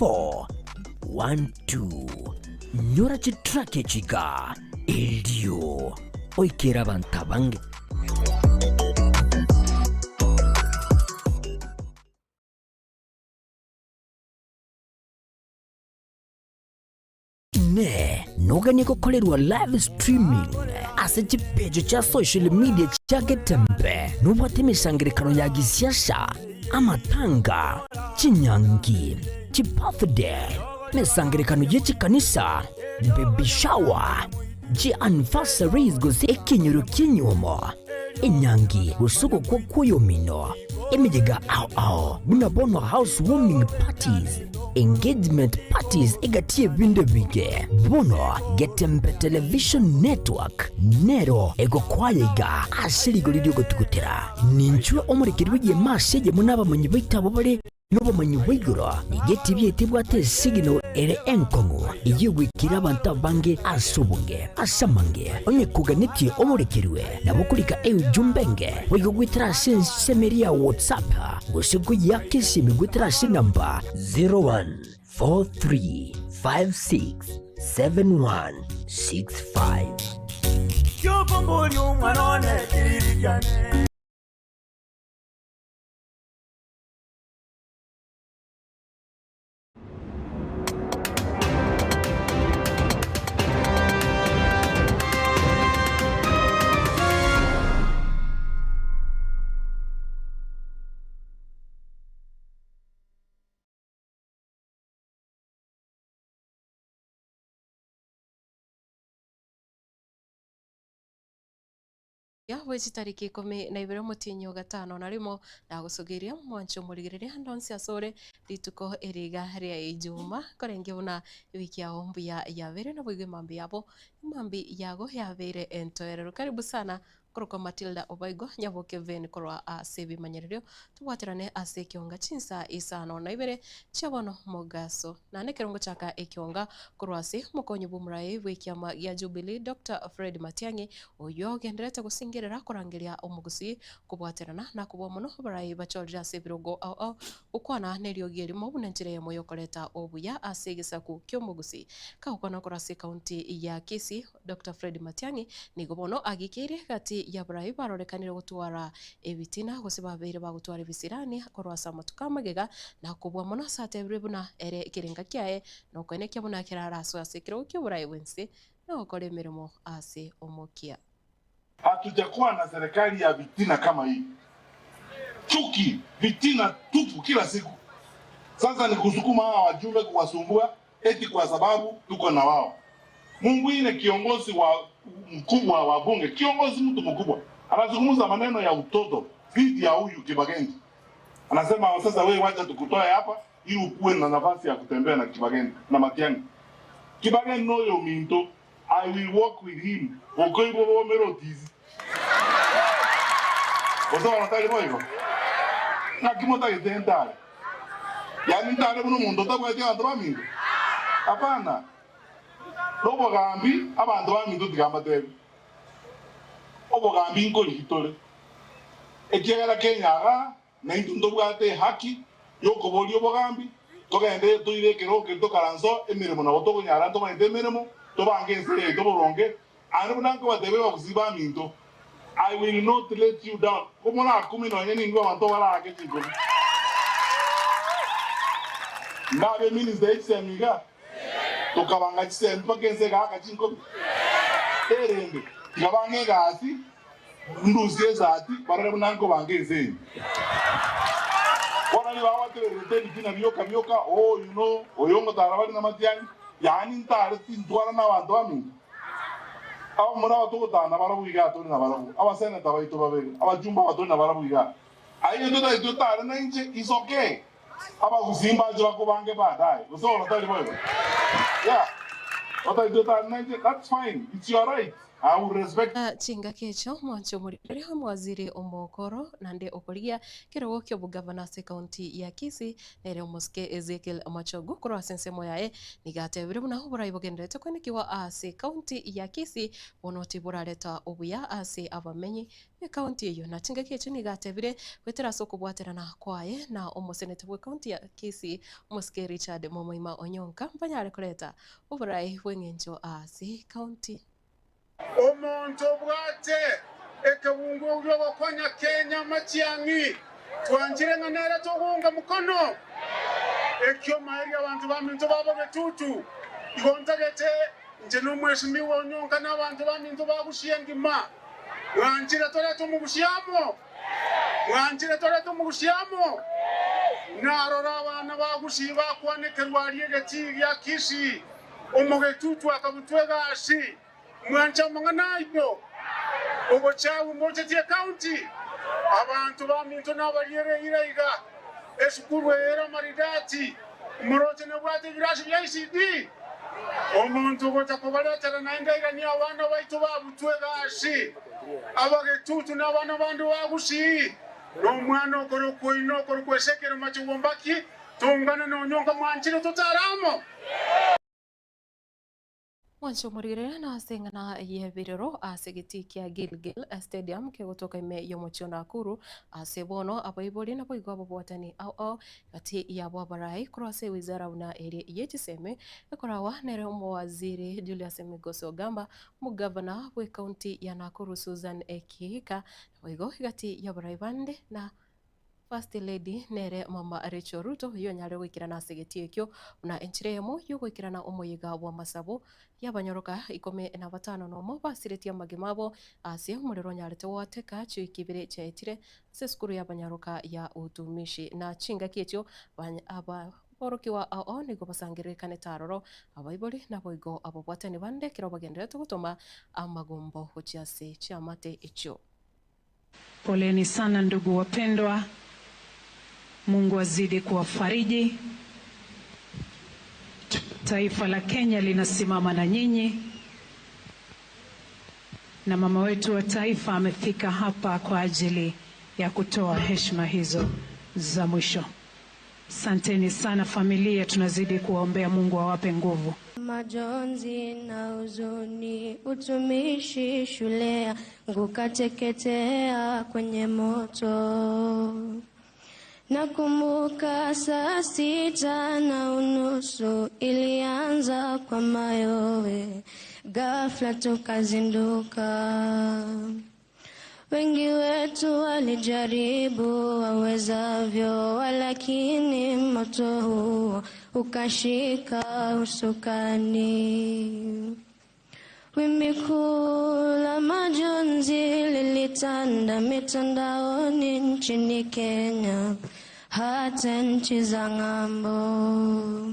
4 1 2. Nyora chitrack echi iga erio oikere abanto abange. Inee! Noganie gokorerwa live streaming ase chipeji chia social media chia Getembe? Nobwate emesangererekano ya gisiasa, amatanga, chinyangi, chibirthday, emesangererekano ye chikanisa, baby shower, chianniversaries gose ekenyoro ki'enyuomo, enyangi gose ogokwa kw'oyomino, emeyega ao ao buna bono house warming parties, engagement parties egati y'ebinto ebinge. Bono Getembe Television Network nero egokwaya iga ase rigori ri'ogotugutera. Ninchwe omorekeri bw'egeema ase eyemo n'abamanyi baito abwo bare nobomanyi bwa igoro. Nigo etibi yaito ebwate esignal ere enkong'u eyio egoikera abanto abange ase obonge. Ase amange, onye koganetie omorekerwe, nabo okorika eujumbe enge boigo goetera ase ensemo eria ya WhatsApp gose koyeaka esimi goetera ase enamba 0143567165. Kiokomboria omwana one kiriri kiane. Bwe chitariki ikomi na ibere omotienyi o gatano na rimo, nagosugeria omwanche omorigereria ande onsi asore rituko eri iga ria Ijuma, korenge buna ewiki yao mbuya yabeire naboigo emambia yabo emambia yago yabeire entoereru. Karibu sana Korokwa Matilda Obaigwa Nyaboke Vane korwa ase ebimanyererio tobwaterane ase ekionga chinsa isano na ibere chia bono mogaso. Naende ekero ngochaka ekionga korwa ase omokonyi bw'omorai bw'ekiama gia Jubilee Doctor Fred Matiang'i oyio ogendererete gosingerera korangeria omogusii kobwaterana na kobua mono abarai bachorire ase ebirogo ao ao gokwana neriogi erimo buna enchera eyemo yokoreta obuya ase egesaku ki'omogusii. Kagokwana korwa ase ekaunti ya Kisii Doctor Fred Matiang'i nigo bono agikeire gati y'abarai barorekanire gotwara ebitina gose babeire bagotwara ebisirani korwa ase amatuko amagega na kobua mono ase atebirwe buna ere ekerenga kiaye nokoenekia buna ekero arasoe ase ekerogo ki'oborai bw'ense na gokora emeremo ase omokia. Hatujakuwa na serikali ya vitina kama hii. Chuki, vitina tupu kila siku. Sasa ni kusukuma hawa wajumbe kuwasumbua eti kwa sababu tuko na wao. Mungwine kiongozi wa mkubwa wa bunge, kiongozi mtu mkubwa anazungumza maneno ya utoto dhidi ya huyu Kibagendi. Anasema sasa wewe wacha tukutoe hapa ili ukuwe na nafasi ya kutembea na Kibagendi na Matiang'i. Kibagendi noyo minto I will walk with him okoigwa bomere otisi. Gose bono tari boigo? Ng'aki motagete ntare? Yaani ntare buna omonto otabwati abanto baminto? Hapana. Nobogambi abanto baminto tiga mbatebi. Obogambi nkorigi tore. Ekiagera Kenya igaa Naintwe ntobwate ehaki y'okoboria obogambi, togende toire ekerogo keria tokaranse emeremo nabo tokonyara ntomanyete emeremo, tobange ense yaito boronge. Aye buna nkobatebia abagusii baminto, I will not let you down, ko morakumie nonya ningwe abanto baraake chinkobi. Ndabe eminister ye chisemi iga, tokabanga chisemi mpaka ense egaaka chinkobi. Erende, tiga bang'e egasi. Ndusie esati, barore buna nkobanga ense eye. Bono nigo babatebererete ebitina bioka bioka, Oh, you know, oyo ngotara bare namatiang'i, yaani ntare tintwara nabanto baminto. Abamura aba togotara nabarabwo igaa tore nabarabwo, abaseneta baito babere, abachumba aba tore nabarabwo igaa. Aye totari totare nainche, is okay. Abagusii mbache bakobange baadaye, gose bono tari boigo? Yeah, otari totare nainche, that's fine, it's your right. I will respect. Na chingaki echio mwanche omoriri omowaziri omokoro naende okorigia ekerogo ki'obogavana ase ekaunti ya Kisii nere omosike Ezekiel Machogu korwa ase ensemo yaye nigo atebire buna oborai bogendererete koenekigwa ase ekaunti ya Kisii bono tiborareta obuya ase abamenyi b'ekaunti eyio. Na chingaki echio nigo atebire goetera ase okobwaterana kwaye na omoseneta bw'ekaunti ya Kisii omosike Richard Momoima Onyonka mbanyare koreta oborai bw'eng'encho ase ekaunti. Omonto obwate ekebungo gi'ogokonya Kenya amatiang'i, twanchire ng'a nere togounga mokono. Ekioma erio abanto baminto babo getutu, igo ntagete inche nomwesimiwa onyonka na abanto baminto ba Gusii engima. Mwanchire torete omogusi amo? Mwanchire torete omogusi amo? Narora abana ba Gusii bakwanekerwa aria egetii gia Kisii, omogetutu akabutwa egasi. Mwanche amang'ana ayio? Obochagwi mbochetie ekaunti? Abanto baminto nabariere eira iga, esukuru eye ere amaridati, moroche nebwate ebirasi bia ECD? Omonto ogocha kobaretera naende airanie abana baito babutwe egasi, abagetutu na abana bande ba Gusii, na omwana okorokwa oino okorokwa Ezekiel Machogu Ombaki, tongane nonyonka mwanchire totare amo. Mwanche omorigereria na ase eng'ana y'ebirero ase egetii kia Gilgil Stadium kegotoka ime y'omochie o Nakuru ase bono abaibori naboigo ababwatani ao ao gati yabo abarai korwa ase ewizara buna eria ye chisemi ekorawa nere omowaziri Julius Migos Ogamba, omogavana bw'ecounty ya Nakuru Susan Kihika naboigo gati y'abarai bande na First Lady nere Mama Rachel Ruto oyio onyare goikerana ase egetii ekio buna enchera eyemo y'ogoikerana omoyega bw'amasabo y'abanyoroka ikomi na batano nomo basiretie amagima abo ase omorero onyarete goateka chiwiki ibere chiaetire ase esukuru y'abanyaroka ya Utumishi. Na chingaki echio aborokigwa ao nigo basangererekanete aroro abaibori naboigo ababwatani bande ekero bagendererete gotoma amagombo gochia ase chiamate echio. Poleni sana ndugu wapendwa, Mungu azidi kuwafariji. Taifa la Kenya linasimama na nyinyi, na mama wetu wa taifa amefika hapa kwa ajili ya kutoa heshima hizo za mwisho. Santeni sana familia, tunazidi kuwaombea Mungu awape nguvu. Majonzi na huzuni, utumishi shule yangu kateketea kwenye moto. Nakumbuka saa 6:30 ilianza kwa mayowe, ghafla tukazinduka. Wengi wetu walijaribu wawezavyo, walakini moto huo ukashika usukani. Wimbi kuu la majonzi lilitanda mitandaoni nchini Kenya, hata nchi za ng'ambo.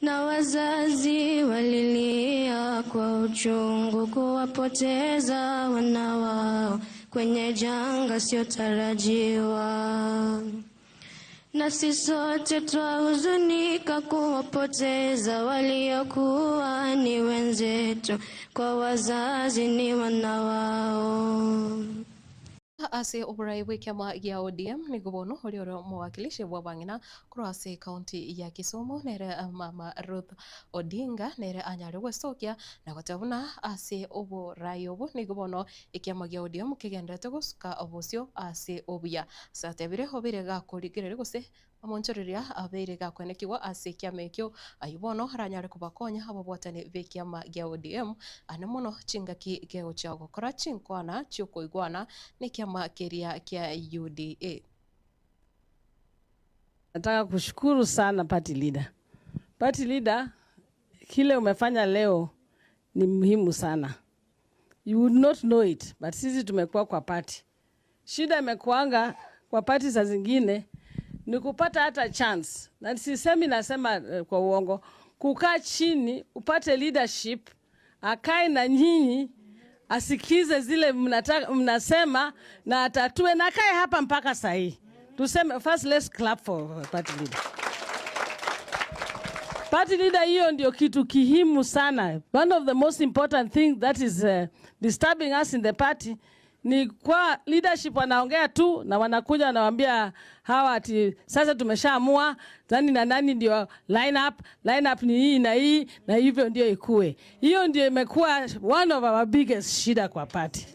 Na wazazi walilia kwa uchungu kuwapoteza wana wao kwenye janga siotarajiwa. Nasi sote twahuzunika kuwapoteza waliokuwa ni wenzetu, kwa wazazi ni wana wao. Ase oborai bw'ekiama gia ODM nigo bono oria ore omowakilishi bw'abang'ina korwa ase ekaunti ya Kisumu nere mama Ruth Odinga nere anyare gwesokia na goteba buna ase oborai obo nigo bono ekiama gia ODM kegendererete gosuka bosio ase obuya. Ase atebire obeire gakorigereria gose Omonchoreria abeire gakoenekigwa ase ekiama ekio, ayio bono aranyare kobakonya ababwatani b'ekiama gia ODM ane mono chingaki gegochia gokora chinkwana chi'okoigwana nekiama keria kia UDA. Nataka kushukuru sana party leader. Party leader, kile umefanya leo ni muhimu sana. You would not know it, but sisi tumekuwa kwa party. Shida imekuanga kwa party za zingine ni kupata hata chance. Na sisemi nasema kwa uongo, kukaa chini upate leadership, akae na nyinyi asikize zile mnasema na atatue na akae hapa mpaka sahi. Tuseme first let's clap for party leader. Party leader, hiyo ndio kitu kihimu sana. One of the most important thing that is disturbing us in the party ni kwa leadership wanaongea tu na wanakuja wanawaambia hawa ati sasa tumeshaamua nani na nani ndio line up, line up ni hii na hii na hivyo ndio ikue. Hiyo ndio imekuwa one of our biggest shida kwa party.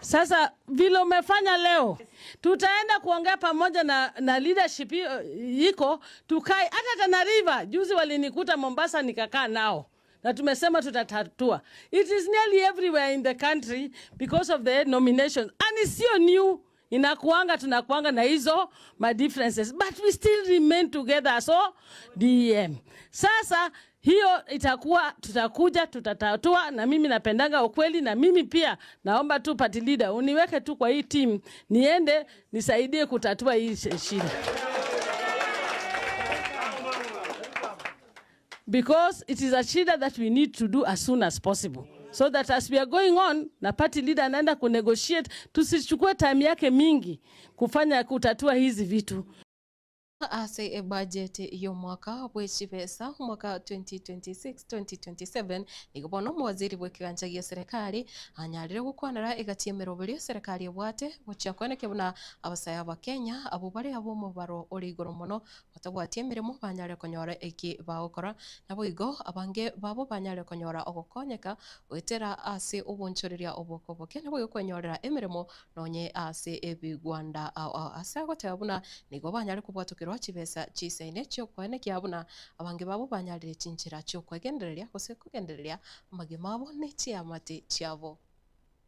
Sasa vile umefanya leo, tutaenda kuongea pamoja na, na leadership hiyo iko tukae. Hata Tana River juzi walinikuta Mombasa, nikakaa nao na tumesema tutatatua. It is nearly everywhere in the country because of the nominations and it's sio new inakuanga tunakuanga na hizo ma differences but we still remain together so DM. Sasa hiyo itakuwa tutakuja tutatatua, na mimi napendanga ukweli, na mimi pia naomba tu party leader uniweke tu kwa hii team niende nisaidie kutatua hii shida because it is a shida that we need to do as soon as possible so that as we are going on na party leader anaenda kunegotiate, tusichukue time yake mingi kufanya kutatua hizi vitu. Ase ebudget y'omwaka bw'echibesa omwaka 2026-2027 nigo bono omowaziri bw'ekigancha gia serikali anyarire gokwanera egati emeroberi eserikali ebwate gochia kweneke buna abasaya aba Kenya abo bare ab'omobaro ore igoro mono batabwati emeremo banyare konyora eki bagokora nabo igo abange babo banyare konyora ogokonyeka goetera ase obonchoreria oboko boke nabo igo kwenyorera emeremo nonye ase ebigwanda ase agoteba buna nigo banyare kobwatokera chibesa chisaine chiokwenekia buna abange babo banyarire chinchera chiokwegendereria gose kogendereria amagima abo ne chiamate chiabo.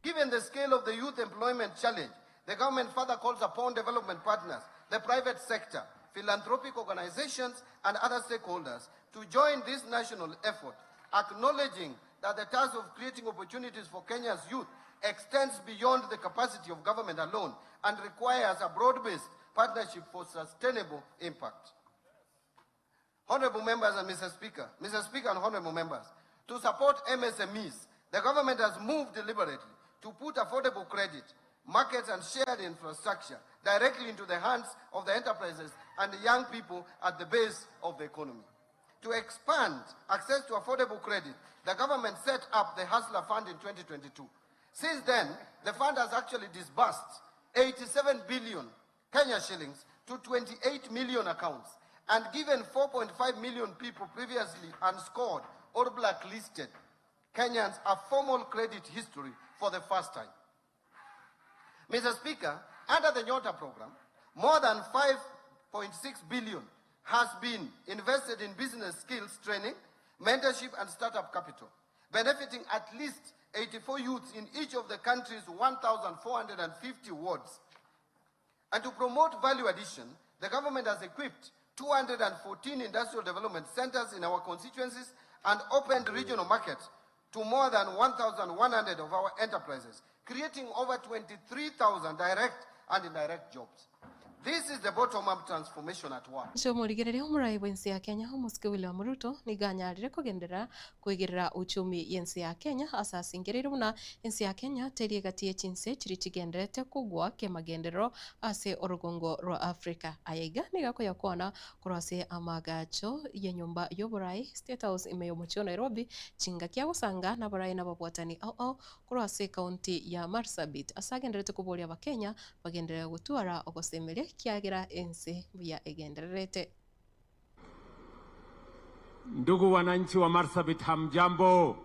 Given the scale of the youth employment challenge, the government further calls upon development partners, the private sector, philanthropic organizations, and other stakeholders to join this national effort, acknowledging that the task of creating opportunities for Kenya's youth extends beyond the capacity of government alone and requires a broad-based partnership for sustainable impact. Honorable members and Mr. Speaker, Mr. Speaker and honorable members, to support MSMEs, the government has moved deliberately to put affordable credit, markets and shared infrastructure directly into the hands of the enterprises and the young people at the base of the economy. To expand access to affordable credit, the government set up the Hustler Fund in 2022. Since then, the fund has actually disbursed 87 billion Kenya shillings to 28 million accounts and given 4.5 million people previously unscored or blacklisted Kenyans a formal credit history for the first time. Mr. Speaker, under the Nyota program, more than 5.6 billion has been invested in business skills training, mentorship, and startup capital, benefiting at least 84 youths in each of the country's 1,450 wards. And to promote value addition, the government has equipped 214 industrial development centers in our constituencies and opened regional markets to more than 1,100 of our enterprises, creating over 23,000 direct and indirect jobs. This is the bottom-up transformation at work. Ncho omorai bwa ense ya Kenya omosike William Ruto nigo anyarire kogenderera koigerera uchumi yense ya Kenya ase asingereire buna ense ya Kenya teri egati ya chinse chiri chigenderete kogwa kemagenderero ase orugongo rwa Africa. Aya iga nigo akoyakwana korwa ase amagacho ya nyomba ya oborai State House ime ya omochie o Nairobi chingaki agosanga na abarai na ababwatani ao ao korwa ase ekaunti ya Marsabit ase agenderete koboria abakenya bagenderere gotwara ogosemeria kiagera ense buya egendererete. Ndugu wananchi wa Marsabit, hamjambo?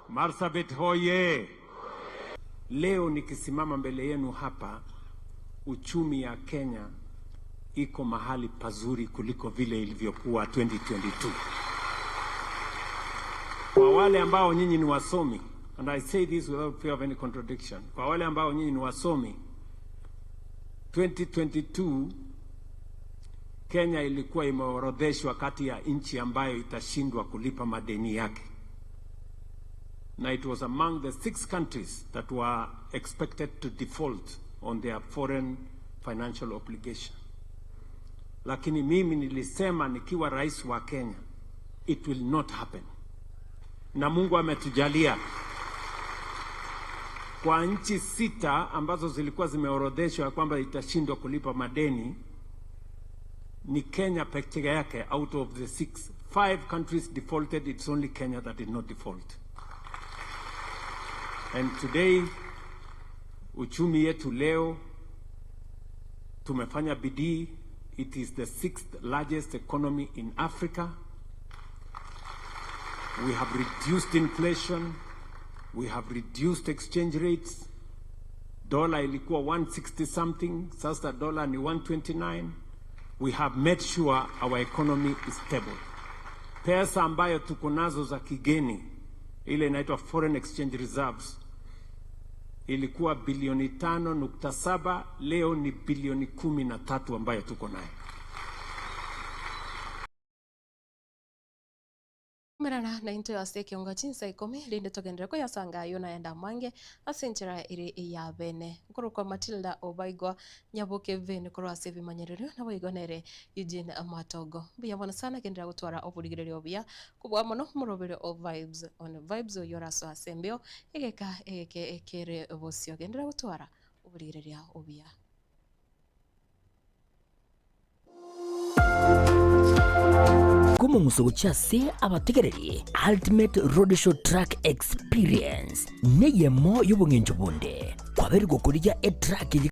Marsabit hoye! Leo nikisimama mbele yenu hapa, uchumi ya Kenya iko mahali pazuri kuliko vile ilivyokuwa 2022. Kwa wale ambao nyinyi ni wasomi, and I say this without fear of any contradiction, kwa wale ambao nyinyi ni wasomi, 2022 Kenya ilikuwa imeorodheshwa kati ya nchi ambayo itashindwa kulipa madeni yake, na it was among the 6 countries that were expected to default on their foreign financial obligation. Lakini mimi nilisema nikiwa rais wa Kenya, it will not happen, na Mungu ametujalia kwa nchi 6 ambazo zilikuwa zimeorodheshwa kwamba itashindwa kulipa madeni, Ni Kenya peke yake out of the six. Five countries defaulted, it's only Kenya that did not default. And today, uchumi yetu leo tumefanya bidii. It is the sixth largest economy in Africa. We have reduced inflation. We have reduced exchange rates. Dola ilikuwa 160 something, sasa dola ni 129. We have made sure our economy is stable. Pesa ambayo tuko nazo za kigeni, ile inaitwa foreign exchange reserves, ilikuwa bilioni 5.7, leo ni bilioni 13 ambayo tuko nayo. Merana na into ase ekiongo chinsa ikomi rinde togenderere koyasanga ayio naende amange ase enchera ere eya bene. Nkorokwa Matilda Obaigwa Nyaboke Vane korwa ase ebimanyererio naboigo nere Eugene Matogo. Mbuya mono sana genderera gotwara oborigereria obuya kobua mono omorobere o Vibes on Vibes oyio orasoe ase embeo egeka egeke kere bosio. Genderera gotwara oborigereria obuya. Komong'uso gochia ase abategereri, Ultimate Roadshow Truck Experience neyemo y'obong'encho bonde. Kwabeire gokorigia etruck eye.